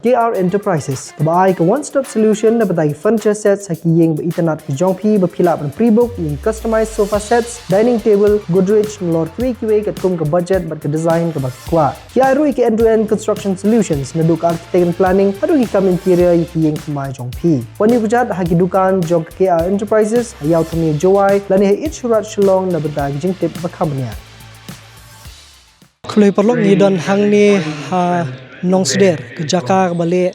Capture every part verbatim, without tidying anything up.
K R Enterprises, kaba ai ka one-stop solution na bynta ki furniture sets ha ki ïing ba itynnad ki jong phi, ba phi lah ban pre-book ïa ki customized sofa sets, dining table, Godrej, nalor kiwei kiwei katkum ka budget bad ka design kaba phi kwah. Ki ai ruh ïa ki end-to-end construction solutions, naduh ka architect and planning haduh ki kam interior ïa ki ïing thymmai jong phi. Wan ïuh kjat ha ki dukan jong ka K R Enterprises ha Ïawthyrni Jowai lane ha East Shorrot Shillong na bynta ki jingtip ba kham bniah. Khublei paralok, ngi don hangne ha Nongsder, ka jaka kaba leh,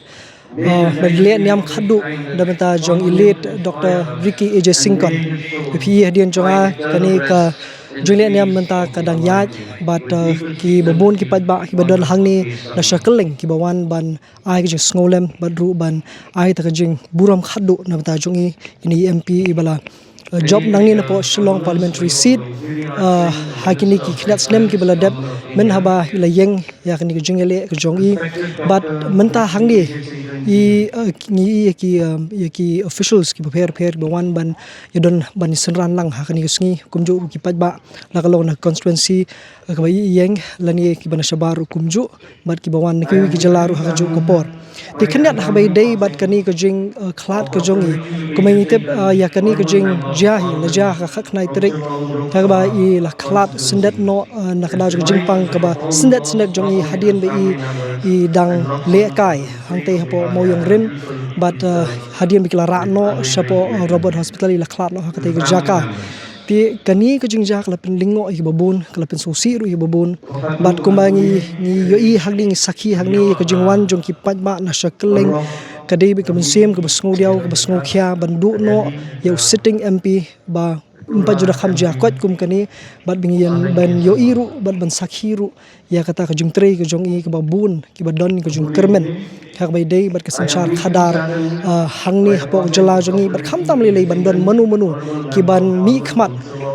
eh, ba leh niam khadduh na bynta jong i late Doctor Ricky A J Syngkon. Phi i hadien jong nga, kane ka jingleh niam mynta ka dang ïaid bad, eh, kiba bun ki paidbah kiba don hangne na sha kylleng kiba wan ban ai ka jingsngewlem bad ruh ban ai ta ka jingburom khadduh na bynta jong i, ine i M P iba la, eh, jop nangne napoh Shillong Parliamentary Seat, eh, ha kine ki khyndiat snem kiba la dep, myn haba i la ïeng ïa kane ka jingïaleh ka jong i. Bad mynta hangne i, eh, ngi i ïa ki, eh, ïa ki officials kiba pher pher ba wan ban ïadon ban synran lang ha kane ka sngi, kumjuh ruh ki paidbah la ka long na constituency, eh, kaba i ïeng lane kiba na shabar ruh kumjuh. Bad kiba wan na kiwei ki jylla ruh ha kajuh ka por. Te khyndiat haba ïadei bad kane ka jing, eh, khlad ka jong i. Kumba ngi tip, eh, ïa kane ka jingjia hi la jia ha ka khatkhyndai tarik. Kaba i la khlad syndet noh, eh, na ka daw jong ka jingpang kaba syndet syndet jong i hadien ba i, i dang leh kai hangtei hapoh Mawïong Rim. Bad, eh, hadien ba ki la rah noh shapoh, eh, Robert Hospital i la khlad noh ha katei ka jaka. Te kane ka jingjia ka la pynlyngngoh ïa kiba bun, ka la pynsngewsih ruh ïa kiba bun. Bad kumba ngi, ngi ïohi hangne, ngi sakhi hangne ïa ka jingwan jong ki paidbah na sha kylleng, ka dei beit ka mynsiem kaba sngewdiaw, kaba sngewkhia ban duh noh ïa u sitting M P ba ym pat ju da kham jia koit kum kane, bad ban ïohi ruh bad ban sakhi ruh ïa kata ka jingtrei ka jong i kaba bun kiba don ka jingkyrmen. Kaba ïadei bad ka synshar khadar, ah, hangne hapoh ka jylla jong i bad khamtam lei lei ban don mano mano kiban mihkhmat,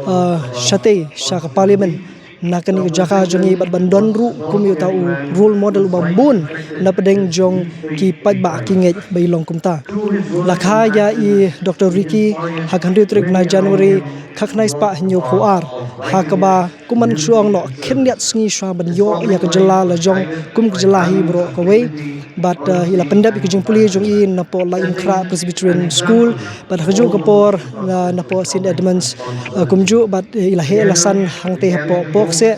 ah, shatei sha ka Parliament na kane ka jaka jong i bad ban don ruh kum ïa uta u role model uba bun na pdeng jong ki paidbah ki ngeit ba i long kumta. La kha ïa i Doctor Ricky ha ka hynriew tarik bnai January khatkhyndai spah hynñiewphew ar, ha kaba kumban shu ong noh khyndiat sngi shuwa ban ïoh ïa ka jylla la jong kum ka jylla hi baroh kawei. Bad, eh, i la pyndep ïa ka jingpule jong i napoh Laitumkhrah Presbyterian School, bad ha kajuh ka por, eh, napoh Saint Edmund's, eh, kumjuh, bad, eh, i la heh la san hangtei hapoh Pohkseh.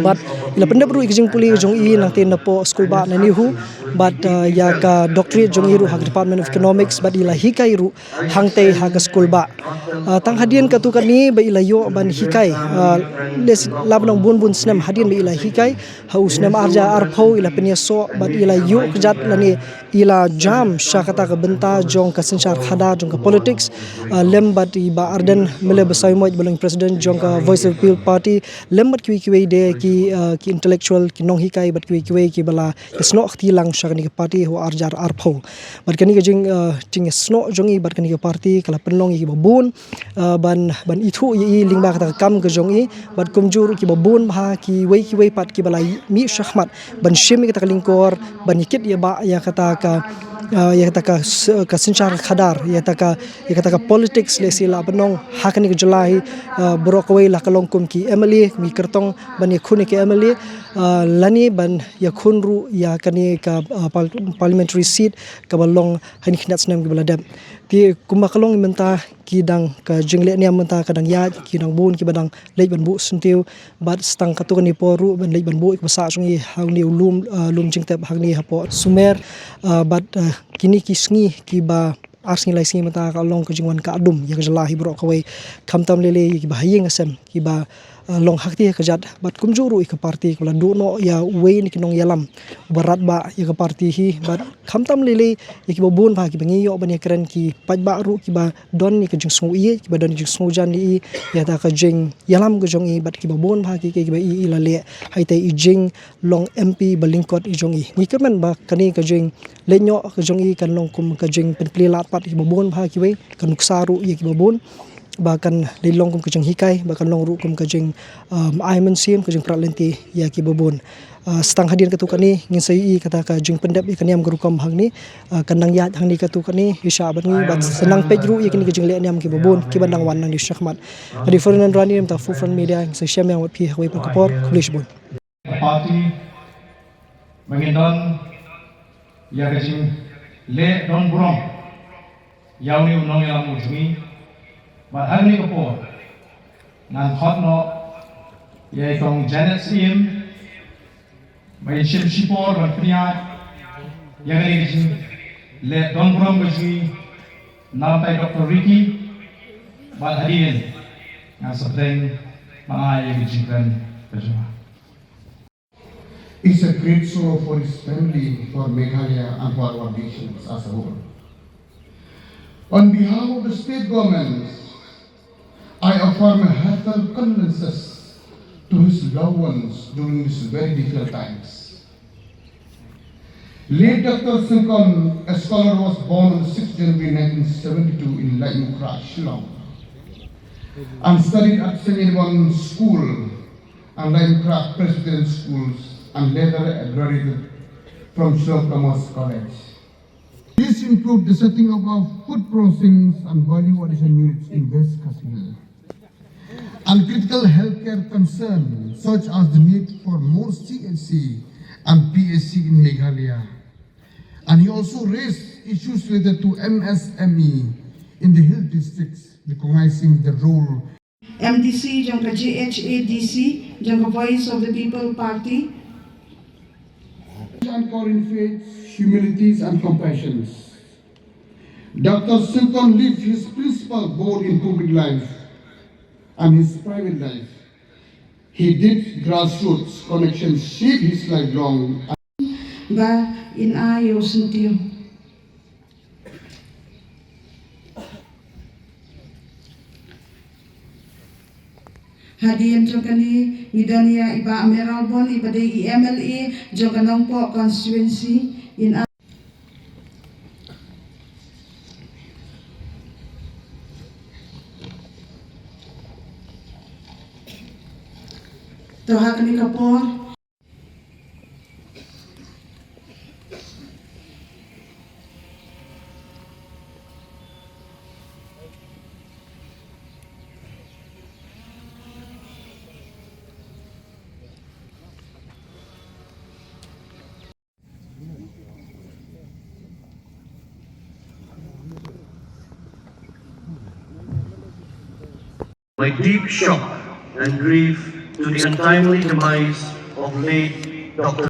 Bad i la pyndep ruh ïa ka jingpule jong i nangtei napoh School Bah na NEHU. Bad, eh, ïa ka doctorate jong i ruh ha ka Department of Economics, bad i la hikai ruh hangtei ha ka School Bah. Ah, tang hadien katto katne ba i la ïoh ban hikai, ah, lehse lah ban ong bun bun snem hadien ba i la hikai, ha u snem arhajar arphew i la pynïasoh bad i la ïoh kjat lane i la jam sha kata ka bynta jong ka synshar khadar jong ka politics, ah, lem bad i Bah Ardent Miller Basaiawmoit ba long president jong ka Voice of the People Party, lem bad kiwei kiwei de ki, ah, ki intellectual, ki nonghikai bad kiwei kiwei kiba la ïasnoh kti lang sha kane ka party ha u arhajar arphew. Bad kane ka jing, eh, jingïasnoh jong i bad kane ka party ka la pynlong ïa kiba bun, eh, ban, ban ithuh ïa i lyngba kata ka kam ka jong i, bad kumjuh ruh kiba bun bha kiwei kiwei pat kiba la mih shakhmat ban shim ïa kata ka lyngkor ban ïakit ïa ba ïa kata ka, eh, ïa kata ka s-, ka synshar khadar, ïa kata ka, ïa kata ka politics lehse lah ban ong ha kane ka jylla hi, eh, baroh kawei lah ka long kum ki M L A, ki kyrtong ban ïakhun ïa ki M L A, eh, lane ban ïakhun ruh ïa kane ka, eh, par-, parliamentary seat kaba long ha kine ki khyndiat snem kiba la dep. Te kumba ka long mynta ki dang ka jingleh niam mynta ka dang ïaid, ki dang bun kiba dang leit ban buh syntiew bad sa tang katto katne por ruh ban leit ban buh ïa kiba sah jong i hangne u lum, ah, lum jingtep hangne hapoh Sumer, ah, bad, ah, kine ki sngi kiba ar sngi lai sngi mynta ka long ka jingwan ka adum ïa ka jylla hi baroh kawei, khamtam lei lei ïa kiba ha ïing ha sem kiba, ah, long ha kti ha kjat bad kumjuh ruh ïa ka party kaba la duh noh ïa uwei na ki nongïalam uba radbah ïa ka party hi bad khamtam lei lei ïa kiba bun bha kiba ngi ïoh ban ïakren ki paidbah ruh kiba don ïa ka jingsngew ïeit, kiba don ïa ka jingsngew jan ïa i ïa kata ka jingïalam ka jong i bad kiba bun bha ki, ki, kiba i, i la leh ha ita i jinglong M P ba lyngkot i jong i. Ngi kyrmen ba kane ka jingleit noh ka jong i kan long kum ka jingpynplie lad pat ïa kiba bun bha kiwei, ka nuksa ruh ïa kiba bun. Ba kan leit long kum ka jinghikai, ba kan long ruh kum ka jing, um, ai mynsiem, ka jingpyrkhat lynti ïa kiba bun. Uh, sa tang hadien katto katne ngin sa ïohi kata ka jingpyndep ïa ka niam ka rukom hangne, uh, kan nang ïaid hangne katto katne, ïa shah bad ngi, bad sa nang peit ruh ïa kine ka jingleh niam kiba bun kiba dang wan nangne shakhmat. Ka dei Ferdinand Rani na ka bynta Food Front Media, ngin sa ïashem ïa nga bad phi ha kawei pat ka por. Khublei shibun. Party, ba ngin don Ïa ka jingleh don burom ïa une u nongïalam u jong ngi. Bad ha kane ka por ngan khot noh ïa i Kong Janet Syiem ba in shim shipor ban pynïaid ïa kane ka jingleh don burom ka jong ngi na ka bynta i Doctor Ricky. Bad hadien ngan sa bteng ban ai ïa ka jingkren ka jong nga. It's a great sorrow for his family, for Meghalaya, and for our nations as a whole. On behalf of the state government, I offer my heartfelt condolences to his loved ones during these very difficult times. Late Doctor Syngkon, a scholar, was born on the sixth January nineteen seventy-two in Laitumkhrah, Shillong, and studied at Saint Edmund School and Laitumkhrah Presbyterian Schools, and later graduated from Shillong Commerce College. This includes the setting up of food processing and value addition units in West Khasi Hills, and critical healthcare concerns such as the need for more C H C and P H C in Meghalaya. And he also raised issues related to M S M E in the hill districts, recognizing the role M D C jong ka J H A D C jong ka Voice of the People Party. And core in faith, humility and compassion. Doctor Syngkon lived his principle both in public life and his private life. He did grassroots connection shape his lifelong. Ba in ai ïa u syntiew. Hadien jong kane ngi don ïa i Bah Mayralborn, iba dei i M L A jong ka Nongpoh constituency, in a to ha kane ka por. My deep shock and grief to the untimely demise of late Doctor